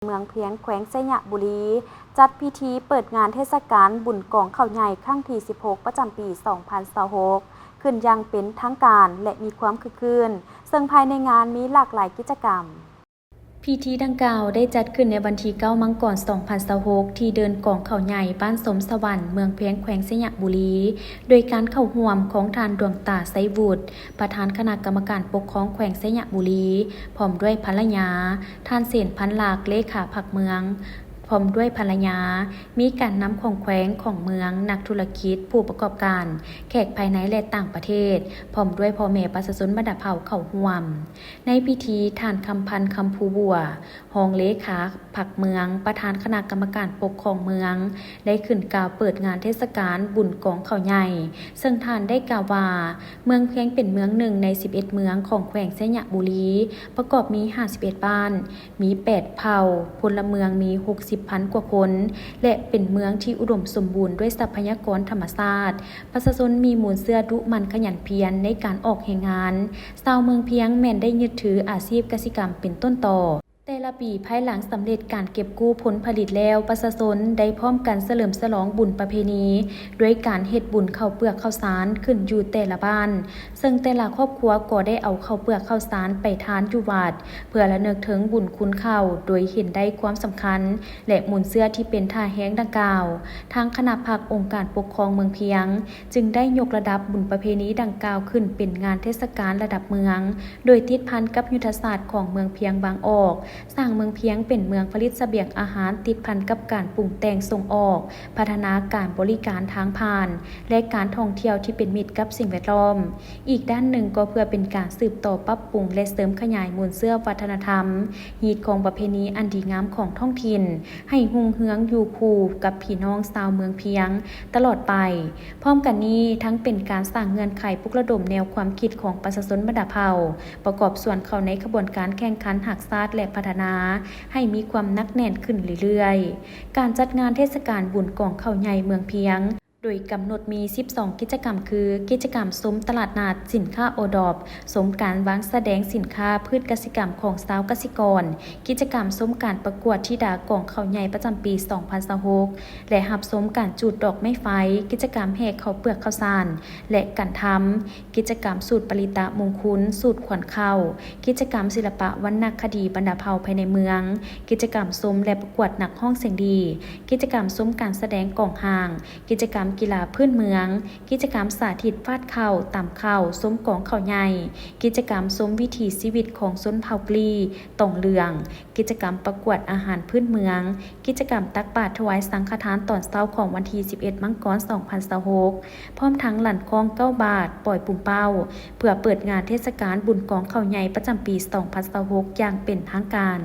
ເມືອງພຽງ ແຂວງໄຊຍະບູລີ ຈັດພິທີເປີດງານເທດສະການບຸນກອງເຂົ້າໃຫຍ່ຄັ້ງທີສິບຫົກ ປະຈຳປີສອງພັນຊາວຫົກ ຂຶ້ນຢ່າງເປັນທາງການ ແລະ ມີຄວາມຄຶກຄື້ນ, ເຊິ່ງພາຍໃນງານມີຫຼາກຫຼາຍກິດຈະກຳ. ພິທີດັ່ງກ່າວໄດ້ຈັດຂຶ້ນໃນວັນທີເກົ້າ ມັງກອນ ສອງພັນຊາວຫົກ ທີ່ເດີ່ນກອງເຂົ້າໃຫຍ່ ບ້ານຊົມສະຫວັນ ເມືອງພຽງ ແຂວງໄຊຍະບູລີ ໂດຍການເຂົ້າຮ່ວມຂອງທ່ານ ດວງຕາ ໄຊວຸດ ປະທານຄະນະກຳມະການປົກຄອງແຂວງໄຊຍະບູລີ ພ້ອມດ້ວຍພັນລະຍາ, ທ່ານ ເສນ ພັນລັກ ເລຂາພັກເມືອງ ພ້ອມດ້ວຍພັນລະຍາ, ມີການນຳຂອງແຂວງ, ຂອງເມືອງ, ນັກທຸລະກິດ, ຜູ້ປະກອບການ, ແຂກພາຍໃນ ແລະ ຕ່າງປະເທດ, ພ້ອມດ້ວຍພໍ່ແມ່ປະຊາຊົນບັນດາເຜົ່າເຂົ້າຮ່ວມ. ໃນພິທີ, ທ່ານ ຄຳພັນ ຄຳພູບົວ ຮອງເລຂາພັກເມືອງ, ປະທານຄະນະກຳມະການປົກຄອງເມືອງ ໄດ້ຂຶ້ນກ່າວເປີດງານເທດສະການບຸນກອງເຂົ້າໃຫຍ່, ເຊິ່ງທ່ານໄດ້ກ່າວວ່າ ເມືອງພຽງເປັນເມືອງໜຶ່ງໃນສິບເອັດເມືອງຂອງແຂວງໄຊຍະບູລີ, ປະກອບມີຫ້າສິບເອັດບ້ານ, ມີແປດເຜົ່າ, ພົນລະເມືອງມີຫົກສິບພັນກວ່າຄົນ ແລະ ເປັນເມືອງທີ່ອຸດົມສົມບູນດ້ວຍຊັບພະຍາກອນທຳມະຊາດ. ປະຊາຊົນມີມູນເຊື້ອດຸໝັ່ນຂະຫຍັນພຽນໃນການອອກແຮງງານ. ຊາວເມືອງພຽງແມ່ນໄດ້ຍຶດຖືອາຊີບກະສິກຳເປັນຕົ້ນຕໍ. ແຕ່ລະປີພາຍຫຼັງສຳເລັດການເກັບກູ້ຜົນຜະລິດແລ້ວ, ປະຊາຊົນໄດ້ພ້ອມກັນສະເຫຼີມສະຫຼອງບຸນປະເພນີ ດ້ວຍການເຮັດບຸນເຂົ້າເປືອກເຂົ້າສານຂຶ້ນຢູ່ແຕ່ລະບ້ານ, ເຊິ່ງແຕ່ລະຄອບຄົວກໍໄດ້ເອົາເຂົ້າເປືອກເຂົ້າສານໄປທານຢູ່ວັດ ເພື່ອລະນຶກເຖິງບຸນຄຸນເຂົ້າ, ໂດຍເຫັນໄດ້ຄວາມສຳຄັນ ແລະ ມູນເຊື້ອທີ່ເປັນທ່າແຮງດັ່ງກ່າວ. ທາງຄະນະພັກອົງການປົກຄອງເມືອງພຽງ ຈຶ່ງໄດ້ຍົກລະດັບບຸນປະເພນີດັ່ງກ່າວຂຶ້ນເປັນງານເທດສະການລະດັບເມືອງ, ໂດຍຕິດພັນກັບຍຸດທະສາດຂອງເມືອງພຽງວາງອອກ, ສ້າງເມືອງພຽງເປັນເມືອງຜະລິດສະບຽງອາຫານ, ຕິດພັນກັບການປຸງແຕ່ງສົ່ງອອກ, ພັດທະນາການບໍລິການທາງຜ່ານ ແລະ ການທ່ອງທ່ຽວທີ່ເປັນມິດກັບສິ່ງແວດລ້ອມ. ອີກດ້ານໜຶ່ງກໍເພື່ອເປັນການສືບຕໍ່ປັບປຸງ ແລະ ເສີມຂະຫຍາຍມູນເຊື້ອວັດທະນະທຳ, ຮີດຄອງປະເພນີອັນດີງາມຂອງທ້ອງຖິ່ນ ໃຫ້ຮຸ່ງເຮືອງຢູ່ຄູ່ກັບພີ່ນ້ອງຊາວເມືອງພຽງຕະຫຼອດໄປ. ພ້ອມກັນນີ້, ທັງເປັນການສ້າງເງື່ອນໄຂປຸກລະດົມແນວຄວາມຄິດຂອງປະຊາຊົນບັນດາເຜົ່າ ປະກອບສ່ວນເຂົ້າໃນຂະບວນການແຂ່ງຂັນຮັກຊາດ ແລະ ພັດທະນາໃຫ້ມີຄວາມໜັກແໜ້ນຂຶ້ນເລື້ອຍໆ. ການຈັດງານເທດສະການບຸນກອງເຂົ້າໃຫຍ່ເມືອງພຽງ ໂດຍກຳນົດມີສິບສອງກິດຈະກຳ ຄື ກິດຈະກຳຊົມຕະຫຼາດນັດສິນຄ້າໂອດອບ, ຊົມການວາງສະແດງສິນຄ້າພືດກະສິກຳຂອງຊາວກະສິກອນ, ກິດຈະກຳຊົມການປະກວດທິດາກອງເຂົ້າໃຫຍ່ປະຈຳປີສອງພັນຊາວຫົກ ແລະ ຮັບຊົມການຈູດດອກໄມ້ໄຟ, ກິດຈະກຳແຫ່ເຂົ້າເປືອກເຂົ້າສານ ແລະ ການທຳ, ກິດຈະກຳສູດປະລິຕະມຸງຄຸນ, ສູດຂວັນເຂົ້າ, ກິດຈະກຳສິລະປະວັນນະຄະດີບັນດາເຜົ່າພາຍໃນເມືອງ, ກິດຈະກຳຊົມ ແລະ ປະກວດນັກຮ້ອງສຽງດີ, ກິດຈະກຳຊົມການສະແດງກອງຮ່າງ, ກິດຈະກຳກິລາພື້ນເມືອງ, ກິດຈະກຳສາທິດຟາດເຂົ້າ, ຕຳເຂົ້າ, ຊົມກອງເຂົ້າໃຫຍ່, ກິດຈະກຳຊົມວິຖີຊີວິດຂອງຊົນເຜົ່າກລີ, ຕອງເຫຼືອງ, ກິດຈະກຳປະກວດອາຫານພື້ນເມືອງ, ກິດຈະກຳຕັກບາດຖວາຍສັງຄະທານຕອນເຊົ້າຂອງວັນທີສິບເອັດ ມັງກອນ ສອງພັນຊາວຫົກ ພ້ອມທັງລັ່ນຄ້ອງເກົ້າບາດ, ປ່ອຍປຸງເປົ້າ ເພື່ອເປີດງານເທດສະການບຸນກອງເຂົ້າໃຫຍ່ປະຈຳປີສອງພັນຊາວຫົກ ຢ່າງເປັນທາງການ.